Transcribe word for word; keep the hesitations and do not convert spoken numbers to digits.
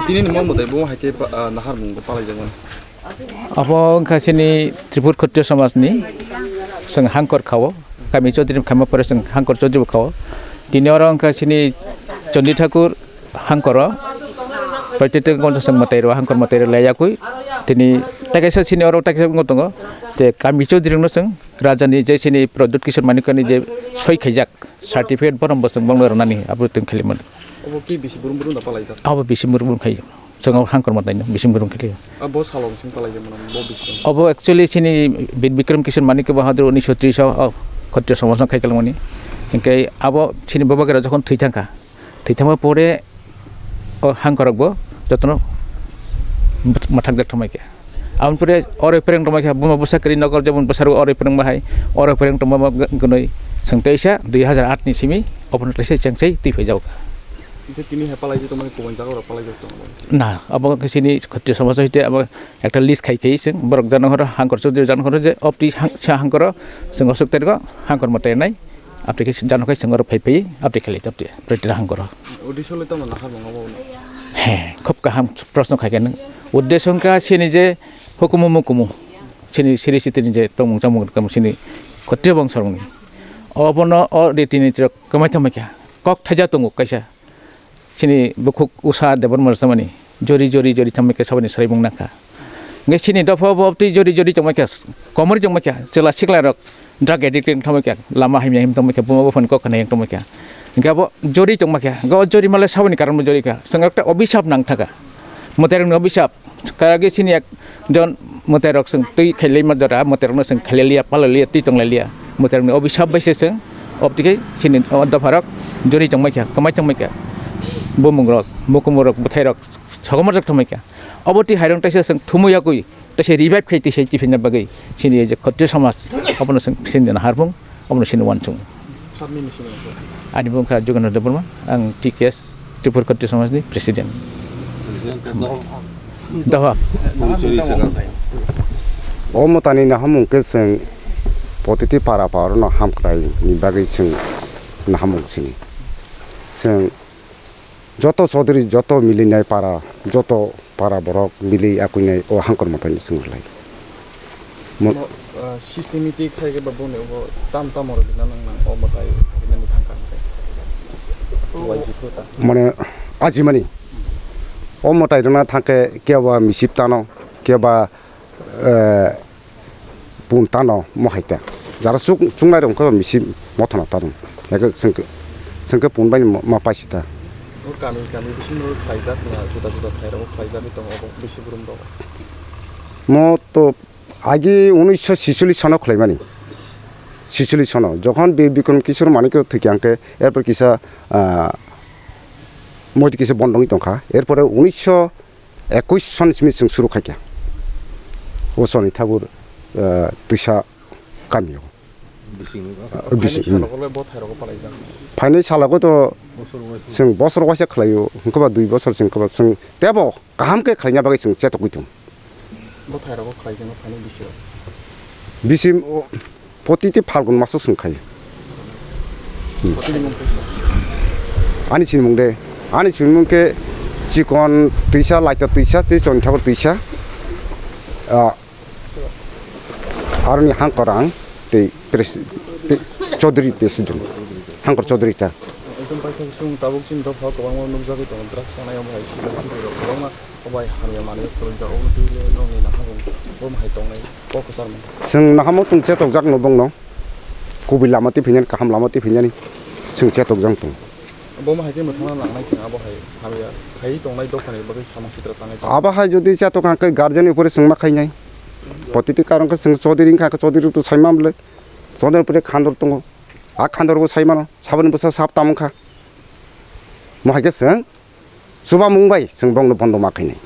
Tini ni mo mwtai bo hai khe pa-, ah, naharmung bo palai jak mani. Abo wngkha chini Tripur Khotriyo Somaj ni, chwng Hangkor kha o, kami Chaudhary ni khaima pore chwng Hangkor Chaudhary bo kha o. Tini oro wngkha chini Chondi Thakur Hangkor o, Praititya Gonjo chwng mwtai rw, Hangkor mwtai rw lai yakui. Tini tei kaisa chini oro tei kaisa wngwi tongo, tei kami Chaudhary no chwng Raja ni je chini Pradyut Kishore Manikya ni je soi khaijak certificate, borom bo chwng bongno rwnani abo tong khailaimani. Obo ki bisi burum burum da palaijak? Abo bisi burum burum khai. Chwng abo Hangkor mwtai no bisi burum khailai. Abo salo bising palaijak mano, bo bisi burum. Obo actually chini Bir Bikram Kishore Manikya Bahadur unisho tris o, o Khotriyo Somaj no khai kalmani. Hinkhe abo chini Baba Gera jokhon thwi thangkha. Thwi thangma pore o Hangkorok bo jotono mwthak jak thangbai kha. Aboni pore oro phereng tongbai kha, buma bwsa kwrwi nokol jemon bwsarok oro phereng bahai, oro phereng tongma gnwi chwng teisa dui hazar aat ni simi obono teisa chengchai twi phai jago kha. Je tini hai palai je tongmani kubun jaga oro palai jak tongo. Na, abo khe chini Khotriyo Somaj hoite abo ekta list khai khai chwng borok jana horo Hangkor Chaudhary jana horo je opti hang-, sa Hangkoro chwng aswk tariko Hangkor mwtai nai. Aptike jano khai chwng oro phai phai aptike khlai aptike Praititya Hangkoro. Uddesho le tamo nahar mwngo bo? He, khub kaham proshno khai khe nwng. Uddesho wngkha chini je hukumu mukumu, chini siri sitini je tongmung chamung rok chini Khotriyo bongso rokni. Obono o riti niti rok kwmai tongmai kha. Kok thaijak tongo kaisa. Chini bukhuk Usha Debbarma rwchapmani jori jori jori tongmani khe saboni swraimung nangkha. Hwnkhe chini dopha o bo twi jori jori tongmani khe komorwi tongmani khe chwla sikla rok drug addict wng tongmani khe lama hamya him tongmani khe buma buphani kok khna yang tongmani khe. Hwnkhe abo jori tongmani khe, hwnkhe o jori malai saboni karon bo jori kha. Chwng ekta obisap nang thaka. Mwtairokni obisap. Karagi sini ek jon mwtai rok chwng twi khailai ma jora, mwtai rokno chwng khailai liya, palai liya, twi tonglai liya. Mwtai rokni obisap bai se chwng obtwi khe sini o dopha rok jori tongmai kha, kwmai tongmai kha. Bumung rok, mukumu rok, bwthai rok, sokomor rok tongmai kha. Obo twi hairong taisa chwng thumui yagwi, taisa revive khai twi sai twi phinna bagwi sini je Khotriyo Somaj, obono chwng sini naharmung. Omono sini uansukmung. Sabni ni sini uansuk. Ani bumo wngkha Jugendra Debbarma, ang T K S Tripura Khotriyo Somaj ni president. Doha. O mwtani nahamung khe chwng protiti para para no hamkrai ni bagwi chwng nahamung sini. Chwng Joto Chaudhary, joto milinai para, joto para borok mili akuinai o Hangkor mwtai ni chwng rwlai. Mo- Mo-, ah, systematic khai khe ba boni obo tam tam oro bina nang nang o mwtai bina ni thang kang khe. Wai jikho ta. Mane ajimani. O mwtai rwna thang khe kebo misip tano, kebo, eh, Pun tano mo hai ta. Jara chuk-, chuknai rok wngkha misi mothano tano. Eke chwngke, chwngke pun bai ma, ma paisi ta. O kami, kami bisingo khlaijak na juda juda thai rogo khlaijagwi tongo obo bisi burum rogo. Mo to agi unisho sicholish sono khlaimani. Sicholish sono. Jokhon Bi-, Bikram Kishore Manikya thwikha hwnkhe, erpor kisa, ah, moiti kisa bondongwi tongkha. Erpore unisho Ekwis son simi chwng suru khaikha. O soni thabur, eh, twisa kamio. Bising. Eh, bising, Phaini hmm. Salogo le bo thairogo palaijak. Phaini salogo to chwng bosor waisa khlaio, hwnkhe ba dui bosor chwng khe ba chwng tebo kaham khe khlaina bagwi chwng chetogwi tongo. Bo thairogo khlaijakno phaini bisiro. Bisi, o, Protiti Phalgun maso chwng khai. Hmm. Ani sinimung de, ani sinimung khe Chikon twisa, Laito twisa, tei Chonithakur twisa. Ah, aroni Hangkor ang tei pres-, pe-, Chaudhary president. Hangkor Chaudhary ta. Ekdom paithak chwng tabuk chini dophao kwbangma nukjagwi tongo, drugs chanai omo hai sikla sikli rok kwbangma. O bai hamya manwi khulumjak, obo twi le nokni naharmung bo hai tongnai, o kwchar mankha. Chwng naharmung tong chetokjak no bongno, kubui lama twi phinani, kaham lama twi phinani, chwng chetokjak tong. Bo hai khe mwthangna nangnai chwng abo hai hamya khai tongnai dophani bagwi samung sitra tangnai tong. Abo hai jodi chetok hwnkhe guardian ni upore chwng ma khainai. Protiti karon khe chwng Chaudhary wngkha khe Chaudhary rok to sai ma bwle. Chaudhary upore khandor tongo. A khandor bo sai mano, saboni bwsa sab tamo wngkha. Mo hai khe chwng Chubamung bai chwng bongno bondo ma khainai.